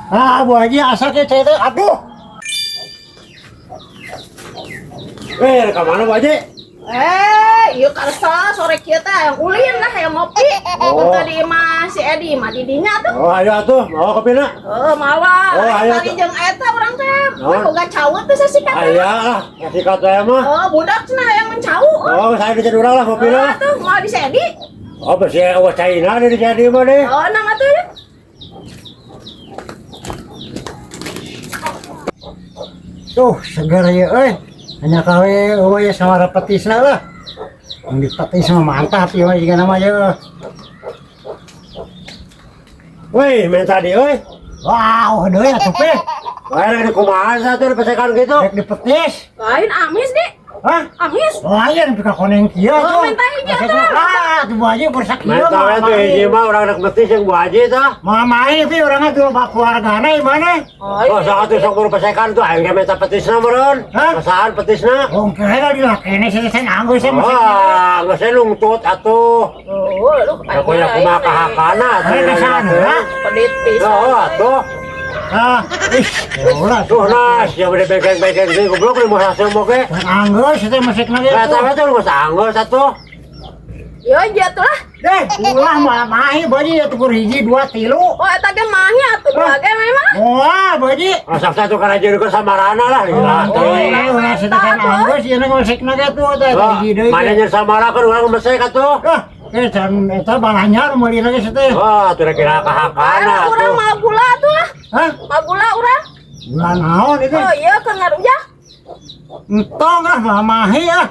Ah, Bu Haji asal ke cai teh. Aduh. Eh, ka mana Bu Haji? Eh, ieu karsa sore kieu teh hayang ulin lah hayang ngopi. Oh. Tadi mah si Edi mah di dinya tuh. Oh, ayo atuh, mau kopina? Oh, mawa. Oh, ayo Tadi tuh. jeung eta urang teh. Oh. Boga cau teh sasikat teh. Aya lah, sikat saya mah. Oh, budak cenah hayang mencau. Oh, saya di urang lah Oh, kopina. tuh mau di si Edi. Oh, besi oh China di jadi mah deh. Oh, nang atuh ya. Tuh, segar ya euy. Hanya kawe euy ya sama petisna lah. Yang dipetis mah mantap ya mah jika nama ya. Wih, main tadi euy. Wow, deui atuh pe. Wah, di kumaha satu di pesekan gitu. Rek dipetis. Lain amis, Di. Hah? Amis. Lain pika koneng kieu Oh, tuh. minta hiji atuh. Ah, tuh Bu Haji bersak kieu. Main tahu tuh hiji mah urang rek betis yang Bu Haji tah. Moal main pi urang tuh loba keluargana mana? Oh, Oh, sok atuh sok buru pesekan tuh aing ge minta petisna meureun. Hah? Masaan petisna. Oh, kira di lakene sih sen anggo sih masih. Wah, geus nungtut atuh. Oh, lu Aku ya kumaha kahakana atuh. Ayo, kesana. Pedit pisan. Oh, atuh. Ah, ih, ulah. Tuh nas, yang udah bengkeng-bengkeng sih goblok nih mau hasil mau ke. Anggo sih teh masih kena Kata gitu. kata lu masa anggo satu. Yo, jatuh lah. Deh, ulah moal mahi Bu Haji ya tukur hiji dua tilu. Oh, eta ge mahi atuh dua ge memang. Wah, Bu Haji. Masak satu karena jadi ke samarana lah gila. Oh, ulah sih teh kan anggo sih nya masih kena gitu teh hiji deui. Mana nyer samara kan orang mesek atuh. Ah, eh can eta balanya nu meuli lagi sih teh. Wah, tuh kira kahakana Ayo, urang atuh. mau gula atuh lah. Hah? Mau gula urang. Gula naon itu? Oh iya ke ngarujak. Entong lah moal mahi ah.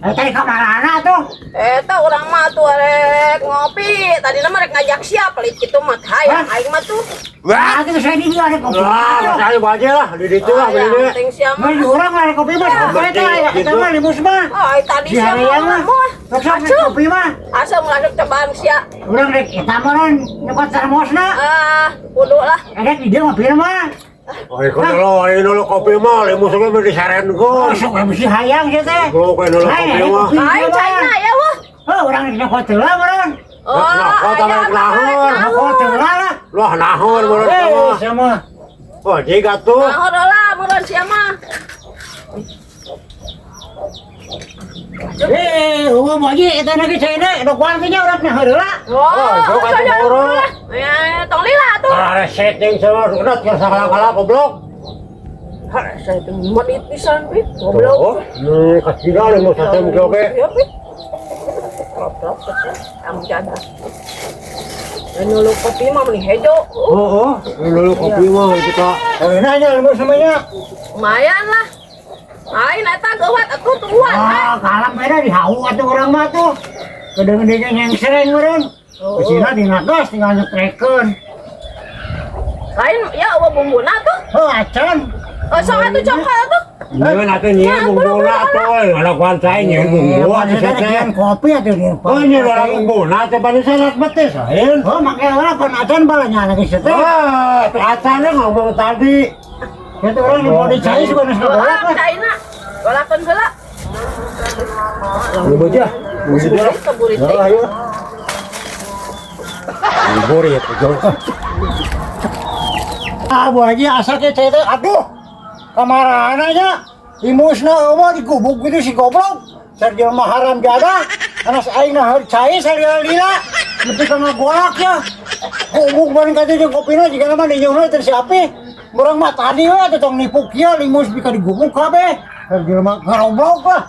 Eta di kamarana tuh. Eta urang mah tuh rek ngopi. Tadi mah rek ngajak siap pelit kitu mah hayang Hah? aing mah tuh. Wah, itu saya di dia ada kopi. Wah, saya Bu Haji lah, di situ lah Hayang beli. ting sia Nah, mah. di urang lah kopi mah, kopi eta ya, eta mah limus mah. Oh, ai tadi Di sia mah hayang mah. urang mah. Sok sok kopi mah. Asa ngadep cobaan sia. Urang rek eta mah non nyokot termosna. Ah, kudu lah. Rek di dia ngopi mah. Oh, ikut dulu, ini dulu kopi mah, limus ge beli Oh, disarenkeun. sok mesti hayang sih teh. Goblok ini dulu kopi mah. Aing caina ya wah. Oh, urang rek nyokot heula meureun. Oh, Nah, kok aya rek nahon? Nyokot heula lah. Wah, nahon meureun Eh, mah. sama. Oh, jiga tuh. Nahon lah meureun sia mah. Eh, eueuh Bu Haji eta lagi caina dokuan ge nya urang nah heula. Oh, sok atuh boro. Ya, tong lila tuh. Ah, setting sama udah sakala-kala goblok. Harasa itu medit pisan, Pi. Goblok. Oh, nih kasih limus satu oke. Ya, Pi. Goblok, kamu jada. Dan nulu kopi mah meni hejo. Oh, oh, ini dulu kopi mah kita. Eh, nanya limus namanya. Lumayan lah. Lain eta geuwat atuh tungguan. Ah, kalam beda di hau atuh urang mah tuh. Kedeung-deung yang sering meureun. Kesina dina gas tinggal nyetrekeun. Lain ya eueuh bumbuna tuh. Oh, acan. Oh, sok atuh coklat atuh. Nyeun atuh nyeun bumbuna atuh, ada kuan cai nyeun bumbu atuh Eta teh. kopi atuh di. Oh, nyeun orang bumbuna teh bani sangat betis lain. Oh, makanya orang pan acan balanya lagi sih teh. Ah, acana ngomong tadi. Itu orang di body cai suka nasi Oh, golak lah. caina. Golakeun heula. Lu aja. Begitu lah. Keburit Ya, ayo. Burit, jauh. Ah, Bu Haji asal ke cai teh. Aduh. Kamarana nya. Limusna eueuh digubuk gitu si goblok. Ser jelema haram jadah. Anas aing nah cai salila-lila. Nepi ka ngagolak ya. Gubuk bareng ka jeung kopina jigana mah dinyeuhna teh si api. Murang mah tadi we atuh tong nipu kieu limus bika digubuk kabeh. Ser jelema garoblok lah.